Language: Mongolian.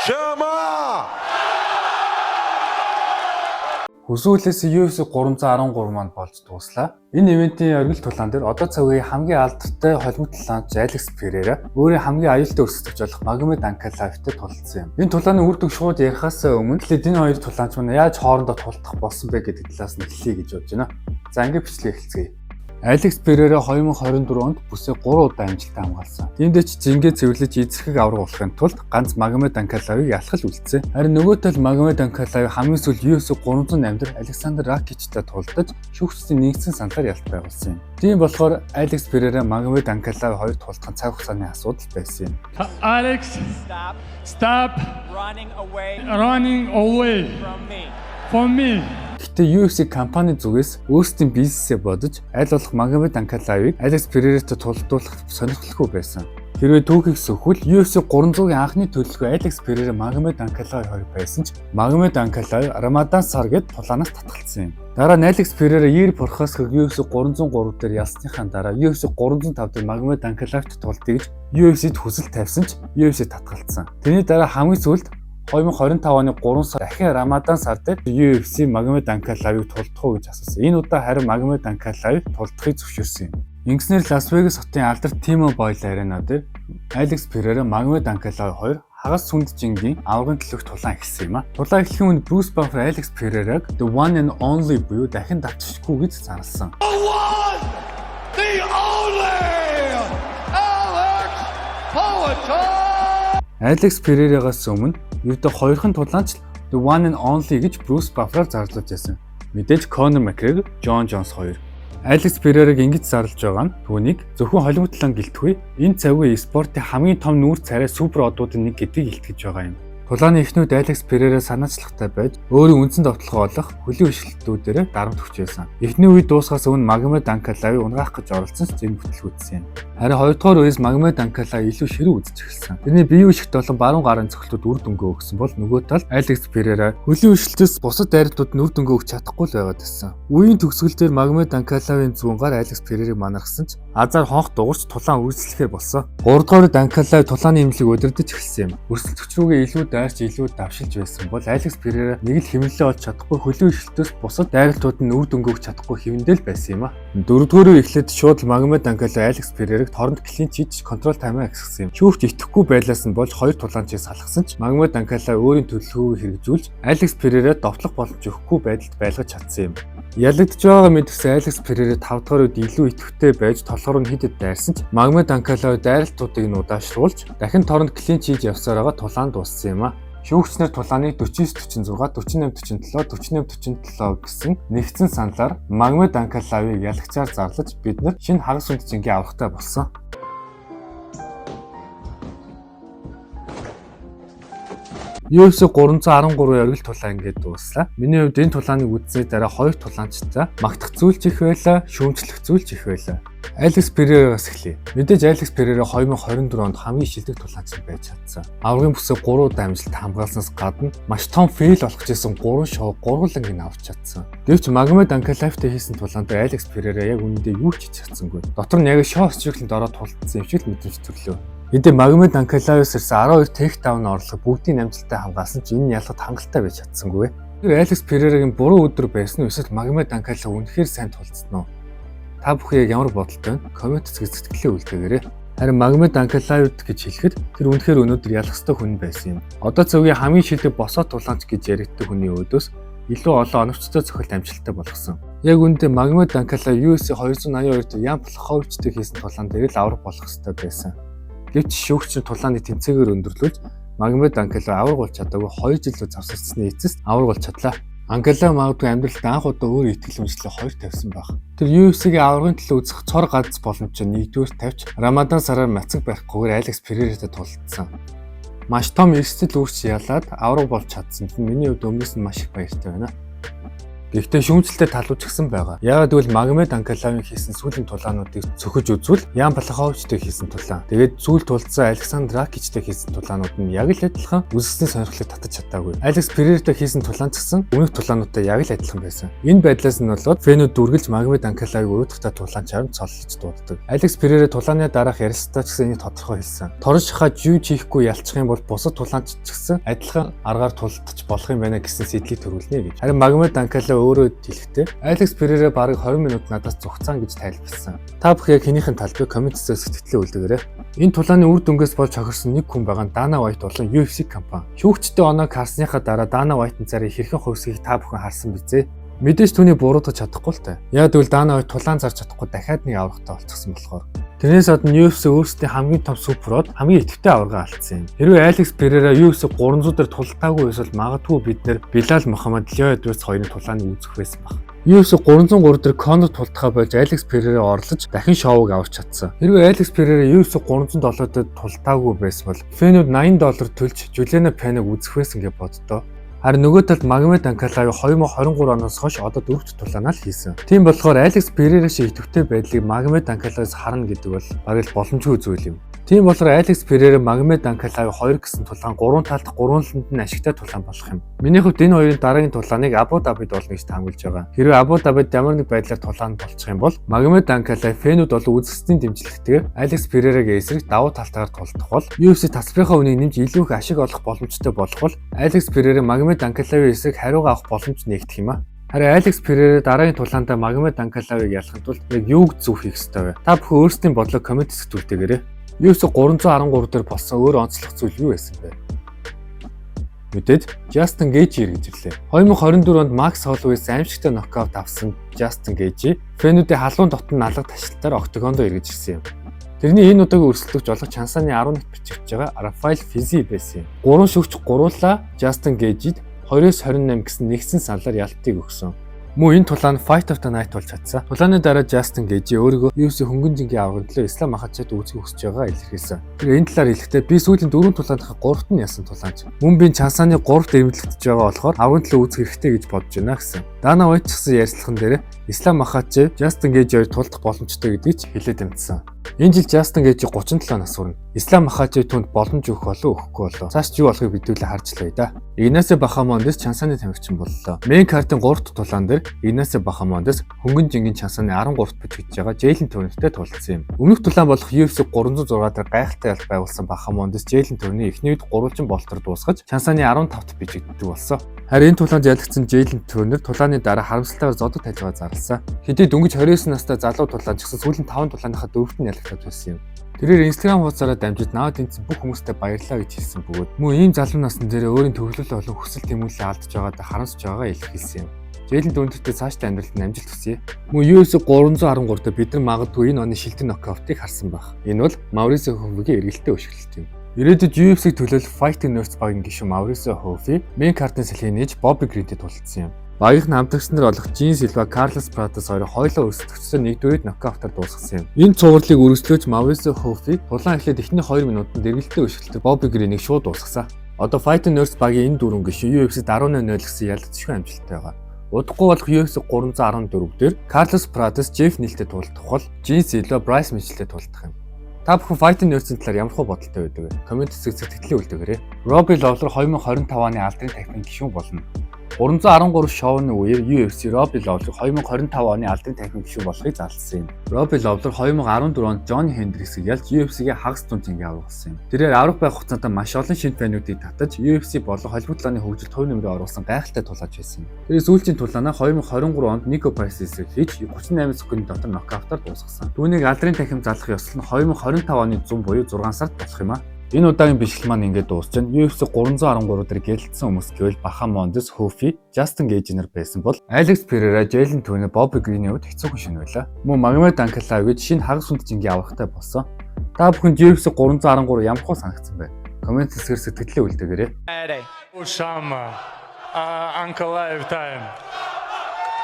Chama! Хөсөөлөөс UFC 313 маань болж дууслаа. Энэ ивентийн оргил тулаан дээр одоо цагийн хамгийн алдартай холимог тулаанч Алекс Перера өөрийн хамгийн аюултай өрсөлдөгч болох Магомед Анкалаевтай тулалдсан юм. Энэ тулааны үр дүн шууд ярихаас өмнө тэгэхээр энэ хоёр тулаанч маань яаж хоорондоо тулдах болсон бэ гэдэг талаас нь эхлэе гэж бодож байна. За, ингээд бичлэг эхэлцгээе. Алекс Перера 2024 онд бүсээ 3 удаа амжилттай хамгаалсан. Тиймдээ ч жингээ цэвэрлэж эзэрхэг авраг болохын тулд ганц Магомед Анкалаевыг ялах л үлдсэн. Харин нөгөө тал Магомед Анкалаев хамгийн сүүлд UFC 308 дээр Александр Ракичтай тулдаж шүүгчдийн нэгдсэн саналаар ялт байгуулсан юм. Тийм болохоор Алекс Перера, Магомед Анкалаев хоёр тулдах нь цаг хугацааны асуудал байсан юм. Alex, Stop stop running away running away from me. from me. Гэхдээ UFC компани зүгээс өөрсдийн бизнесээ бодож аль болох Магомед Анкалаевыг Алекс Перератай тулдуулах сонирхолгүй байсан. Хэрвээ түүхийг сөхвөл, UFC 300-ийн анхны төлөлгөө Алекс Перера, Магомед Анкалаев хоёр байсан ч Магомед Анкалаев Рамадан сар гээд тулаанаас татгалцсан юм. Дараа нь Алекс Перера Яир Прохаскаг UFC 303 дээр ялсныхаа дараа UFC 305 дээр Магомед Анкалаевт тулдъя гэж UFC-д хүсэл тавьсан ч UFC татгалцсан. Тэрний дараа хамгийн сүүлд 2025 оны 3 сар дахин Рамадан сар дээр UFC Магомед Анкалаевыг тулдах уу гэж асуусан. Энэ удаа харин Магомед Анкалаев тулдахыг зөвшөөрсөн юм. Ингэснээр Лас Вегас хотын алдарт T-Mobile Arena дээр Алекс Перера, Магомед Анкалаев хоёр хагас сүнд жингийн аваргын төлөөх тулаан эхэлсэн юм а. Тулаан эхлэхийн өмнө Брюс Баффер Алекс Перераг "The one and only" буюу дахин давтчихгүй гэж зарласан. The one, the only, Alex Poatan! Алекс Перерагаас өмнө ердөө хоёрхан тулаанч л "The one and only" гэж Брюс Баффераар зарлуулж байсан. Мэдээж Конор Макгрегор, Джон Джонс хоёр. Алекс Перераг ингэж зарлж байгаа нь түүнийг зөвхөн холимог тулаан гэлтгүй энэ цагийн спортын хамгийн том нүүр царай супер одуудын нэг гэдгийг илтгэж байгаа юм. Тулааны эхний үед Алекс Перера санаачлагтай байж өөрийн үндсэн довтолгоо олох хөлийн өшөлтүүдээр дарамт өгч байсан. Эхний үе дуусахаас өмнө Магомед Анкалаевыг унагаах гэж оролдсон ч зэн бүтэлгүйтсэн юм. Харин хоёрдугаар үеэс Магомед Анкалаев илүү ширүүн үзэж эхэлсэн. Тэрний биеийн өшигт болон баруун гарын цохилтууд үр дүнгээ өгсөн бол нөгөө талд Алекс Перера хөлийн өшөлтөөс бусад дайралтууд нь үр дүнгээ өгч чадахгүй л байгаад байсан. Үеийн төгсгөл дээр Магомед Анкалаевын зүүн гар Алекс Перерийг манархсан ч азар хонх дуурч тулаан үргэлжлэхээр болсон. Гуравдугаар үед Анкалаев тулааны эмнэлгийг удирдах эхэлсэн юм. Өрсөлдөгч рүүгээ илүү дайрч, илүү давшилж байсан бол Алекс Перера нэг л хэмнэлээ олж чадахгүй, хөлийн өшөлтөөс бусад дайралтууд нь үр дүнгээ өгч чадахгүй хэвэндээ л байсан юм а. Дөрөвдүгээр үе эхлээд шууд л Магомед Анкалаев Алекс Перераг торонд clinch хийж control time аа агсгасан юм. Шүүгч итгэхгүй байлаас нь болж хоёр тулаанчийг салгасан ч Магомед Анкалаев өөрийн төлөвлөгөөг хэрэгжүүлж Алекс Перера довтлох боломж өгөхгүй байдалд байлгаж чадсан юм. Ялагдж байгаагаа мэдсэн Алекс Перера 5 дахь үед илүү идэвхтэй байж толгоор нь хэд хэд дайрсан ч Магомед Анкалаев дайралтуудыг нь удаашруулж дахин торонд clinch хийж явсаар байгаа тулаан дууссан юм а. Шүүгчнэр тулааныг 49 46, 48 47, 48 47 гэсэн нэгдсэн саналаар Магомед Анкалаевыг ялагчаар зарлаж бид нар шинэ хагас сүнд жингийн аврагтай болсон. UFC 313 оргил тулаан ингээд дууслаа. Миний хувьд энэ тулааныг үзсний дараа хоёр тулаанчтай магтах зүйл ч их байлаа, шүүмжлэх зүйл ч их байлаа. Алекс Перерагаас эхлэе. Мэдээж Алекс Перера 2024 онд хамгийн шилдэг тулаанч байж чадсан. Аваргын бүсээ 3 удаа амжилт хамгаалснаас гадна маш том fail болгож исэн 3 шоу гурваланг нь авч чадсан. Гэвч Магомед Анкалаевтай хийсэн тулаан дээр Алекс Перера яг үнэндээ юу ч хийж чадсангүй. Дотор нь яг шоу Стриклэнд ороод тулдсан юм шиг л мэдрэмж төрлөө. Хэдий Магомед Анкалаевс ирсэн 12 takedown орлого бүгдийг амжилттай хамгаалсан ч энэ ялахад хангалттай байж чадсангүй. Тэр Алекс Перерагийн буруу өдөр байсан уу эсвэл Магомед Анкалаев үнэхээр сайн тулцсан уу? Та бүхэн яг ямар бодолтой вэ? Comment хэсэгт сэтгэлээ үлдээгээрэй. Харин Магомед Анкалаев гэж хэлэхэд тэр үнэхээр өнөөдөр ялах ёстой хүн байсан юм. Одоо цагийн хамгийн шилдэг босоо тулаанч гэж яригддаг хүний өөдөөс илүү олон оновчтой цохилт амжилттай болгосон. Яг үүндээ Магомед Анкалаев UFC 282 дээр Ян Блаховичтэй хийсэн тулаан дээр л авраг болох ёстой байсан. Гэвч шүүгч тулааны тэнцээгээр өндөрлүүлж Магомед Анкалаев авраг болж чадаагүй 2 жил завсарсны эцэст авраг болж чадлаа. Анкалаев магадгүй амьдралд анх удаа өөр итгэл үнэмшлээ хоёр тавьсан байх. Тэр UFC-гийн аваргын төлөө үзэх цор ганц боломжоо нэгдүгээр тавьж Рамадан сараар мацаг барихгүйгээр Алекс Перератай тулалдсан. Маш том эрсдэл үүсч ялаад авраг болж чадсан нь миний хувьд өмнөөс нь маш их баяртай байна. Гэхдээ шүүмжлэлтэй талууд ч гэсэн байгаа. Яагаад гэвэл Магомед Анкалаевын хийсэн сүүлийн тулаануудыг цөхөж үзвэл Ян Блаховичтэй хийсэн тулаан, тэгээд сүүл тулцсан Александр Ракичтэй хийсэн тулаанууд нь яг л адилхан үзэгчдийн сонирхлыг татаж чадаагүй. Алекс Перейратай хийсэн тулаан ч гэсэн өмнөх тулаануудтай яг л адилхан байсан. Энэ байдлаас нь болоод fan үүд үргэлж Магомед Анкалаевыг уйдахтай тулаанчаар нь цоллож дууддаг. Алекс Перейра тулааны дараах ярилцлагад ч гэсэн энийг тодорхой хэлсэн. Торон шахаа юу ч хийхгүй ялчих юм бол бусад тулаанч ч гэсэн адилхан аргаар тулдаж болох юм байна гэсэн сэдлийг төрүүлнэ гэж. Харин Магомед Анкалаев өөрөө хэлэхдээ Алекс Перейра бараг 20 минут надаас зугцаан гэж тайлбарласан. Та бүхэн яг хэнийхэн талд вэ, comment хэсэгт сэтгэлээ үлдээгээрэй. Энэ тулааны үр дүнгээс болж хохирсон нэг хүн байгаа нь Дана White болон UFC компани. Шүүгчдийн оноог харсныхаа дараа Дана White-ын царай хэрхэн хувьсгийг та бүхэн харсан биз ээ. Мэдээж түүний буруутгах чадахгүй л та. Яг гэвэл Дана White тулаан зарж чадахгүй дахиад нэг аврагтай болчихсон болохоор. Тэрнээс гадна UFC өөрсдийн хамгийн том суперод, хамгийн идэвхтэй аварга алдсан юм. Хэрвээ Алекс Перейра UFC 300 дээр тултаагүй байсан бол магадгүй бид нэр Билал Мохаммад, Лео Эдвардс хоёрын тулааныг үзэх байсан баг. UFC 303 дээр Конор тултахаа болж Алекс Перейра орлож дахин шоуг аварч чадсан. Хэрвээ Алекс Перейра UFC 307 дээр тултаагүй байсан бол fan үүд 80 доллар төлж Жулиана Пенаг үзэх байсан гэж боддоо. Харин нөгөө талд Магомед Анкалаев 2023 оноос хойш одоо дөрөвт тулаанаа л хийсэн. Тийм болохоор Алекс Перейра шиг идэвхтэй байдлыг Магомед Анкалаевс харна гэдэг бол бараг л боломжгүй зүйл юм. Тийм болохоор Алекс Перейра, Магомед Анкалаев 2 гэсэн тулаан гурван талд, гурванланд нь ашигтай тулаан болох юм. Миний хувьд энэ хоёрын дараагийн тулааныг Абу Дабид болно гэж таамаглаж байгаа. Хэрвээ Абу Дабид ямар нэг байдлаар тулаан болчих юм бол Магомед Анкалаев fan үүд болон үзэгчдийн дэмжлэгтэйгээр Алекс Перейрагийн эсрэг давуу талтайгаар тулдах бол UFC тасбарынхаа үнийг нэмж илүү их ашиг олох боломжтой болох бол Алекс Перейра Магомед Анкалаевын эсрэг хариугаа авах боломж нээгдэх юм а. Харин Алекс Перейра дараагийн тулаандаа Магомед Анкалаевыг ялахын тулд яг юуг зөв хийх ёстой вэ? Та бүхэн өөрсдийн бодлоо comment хэсэгт үлдээгээрэй. UFC 313 дээр болсон өөр онцлог зүйл юу байсан бэ? Мэдээж Justin Gaethje эргэж ирлээ. 2024 онд Max Holloway-с аимшигтай нокаут авсан Justin Gaethje fan үүдийн халуун дотн налга ташлалтаар октогондоо эргэж ирсэн юм. Тэрний энэ удаагийн өрсөлдөгч болох Чансааны 11-т бичигдэж байгаа Рафаэл Физиев байсан юм. Гурван шүүгч гуруулаа Justin Gaethje-д 29-28 гэсэн нэгдсэн саналаар ялтыг өгсөн. Мөн энэ тулаан Fight of the Night болж чадсан. Тулааны дараа Justin Gaethje өөрийгөө UFC хөнгөн жингийн аваргын төлөө Ислам Махачевд үүсгэх хүсэж байгаа илэрхийлсэн. Тэр энэ талаар хэлэхдээ би сүүлийн дөрвөн тулааныхаа гуравт нь ялсан тулаанч. Мөн би Чансааны гуравт эрмэлзэж байгаа болохоор аваргын төлөө үүсгэх хэрэгтэй гэж бодож байна гэсэн. Дана White ч гэсэн ярилцлаган дээр Ислам Махачев, Justin Gaethje хоёр тулдах боломжтой гэдгийг ч хэлээд амжсан. Энэ жил Justin Gaethje 37 нас хүрнэ. Ислам Махачев түүнд боломж өгөх болов, өгөхгүй болов? Цааш юу болохыг хэдүүлээ харж л байя да. Игнасио Бахамондес Чансааны тамирчин боллоо. Main card-ын 3 дахь тулаан дээр Игнасио Бахамондес хөнгөн жингийн Чансааны 13 дахь бичигдэж байгаа Джейлен Турнертэй тулалдсан юм. Өмнөх тулаан болох UFC 306 дээр гайхалтай ялалт байгуулсан Бахамондес Джейлен Турнерийг эхний үед гурвалжин болтоор дуусгаж Чансааны 15-т бичигддэг болсон. Харин энэ тулаанд ялагдсан Джейлен Турнер тулааны дараа харамсалтайгаар зодог талбайгаа зарласан. Хэдий дөнгөж 29 настай залуу тулаанч гэсэн сүүлийн 5 тулааныхаа дөрөвт нь ялагдаад байсан юм. Тэрээр Instagram хуудасаараа дамжиж наваад тэнцсэн бүх хүмүүстээ баярлалаа гэж хэлсэн бөгөөд мөн ийм залуу насн дээр өөрийн төвлөрөл болон хүсэл тэмүүлэлээ алдаж байгаадаа харамсаж байгаагаа илэрхийлсэн юм. Джейлен Турнертэй цаашдаа амьдралд нь амжилт хүсье. Мөн UFC 313 дээр бид нар магадгүй энэ оны шилдэг нокаутыг харсан байх. Энэ бол Маурисио Хофигийн эргэлтээ өшиглөлт юм. Ирээдүйд UFC-г төлөөлөх Fighting Nerds багийн гишүүн Маурисио Хофи main card-ын салхийг нээж Бобби Гринтэй тулалдсан юм. Багийнх нь хамтрагч нар болох Жин Силва, Карлос Пратас хоёрын хоёулаа өрсөлдөгчдөө нэгдүгээрт нокаутаар дуусгасан юм. Энэ цувралыг өргөжлөөж Маурисио Хофи тулаан эхлээд эхний 2 минутанд эргэлтээ өшиглөлтөөр Бобби Гринийг шууд дуусгасан. Одоо Fighting Nerds багийн энэ дөрвөн гишүүн UFC-д 18-0 гэсэн ялагдшгүй амжилттай байгаа. Удахгүй болох UFC 314 дээр Карлос Пратас Джефф Нилтэй тулалдах бол Жин Силва Брайс Митчелтэй тулалдах юм. Та бүхэн Fighting Nerds-ийн талаар ямар хөө бодолтой байдаг вэ? Comment хэсэгт сэтгэлээ үлдээгээрэй. Robbie Lawler 2025 оны алдрын танхимын гишүүн болно. 313 шоуны үеэр UFC Robbie Lawler 2025 оны алдрын танхимын гишүүн болохыг зарласан юм. Robbie Lawler 2014 онд John Hendricks-ийг ялж UFC-ийн хагас дунд жингээ аваргалсан юм. Тэрээр аврах байх хугацаанд маш олон шинэ fan үүдийг татаж UFC болон холбогдлооны хөгжилд хувь нэмрээ оруулсан гайхалтай тулаач байсан юм. Тэр сүүлчийн тулаанаа 2023 онд Нико Прайс эсрэг хийж 38 секундын дотор нокаутаар дуусгасан. Түүнийг алдрын танхим зарлах ёслол нь 2025 оны 100 буюу 6 сард болох юм а. Энэ удаагийн бичлэг маань ингээд дуусч байна. UFC 313 дээр гэлдсэн хүмүүс гэвэл Бахамондес, Хофи, Justin Gaethje нар байсан бол Алекс Перейра, Джейлен Турнер, Бобби Грины хувьд хэцүүхэн шөнө байлаа. Мөн Магомед Анкалаев гэж шинэ хагас хүнд жингийн аврагтай болсон. Та бүхэн UFC 313 ямар хөө санагдсан бэ? Comment хэсгээр сэтгэлээ үлдээгээрэй. Osama, Ankalaev time.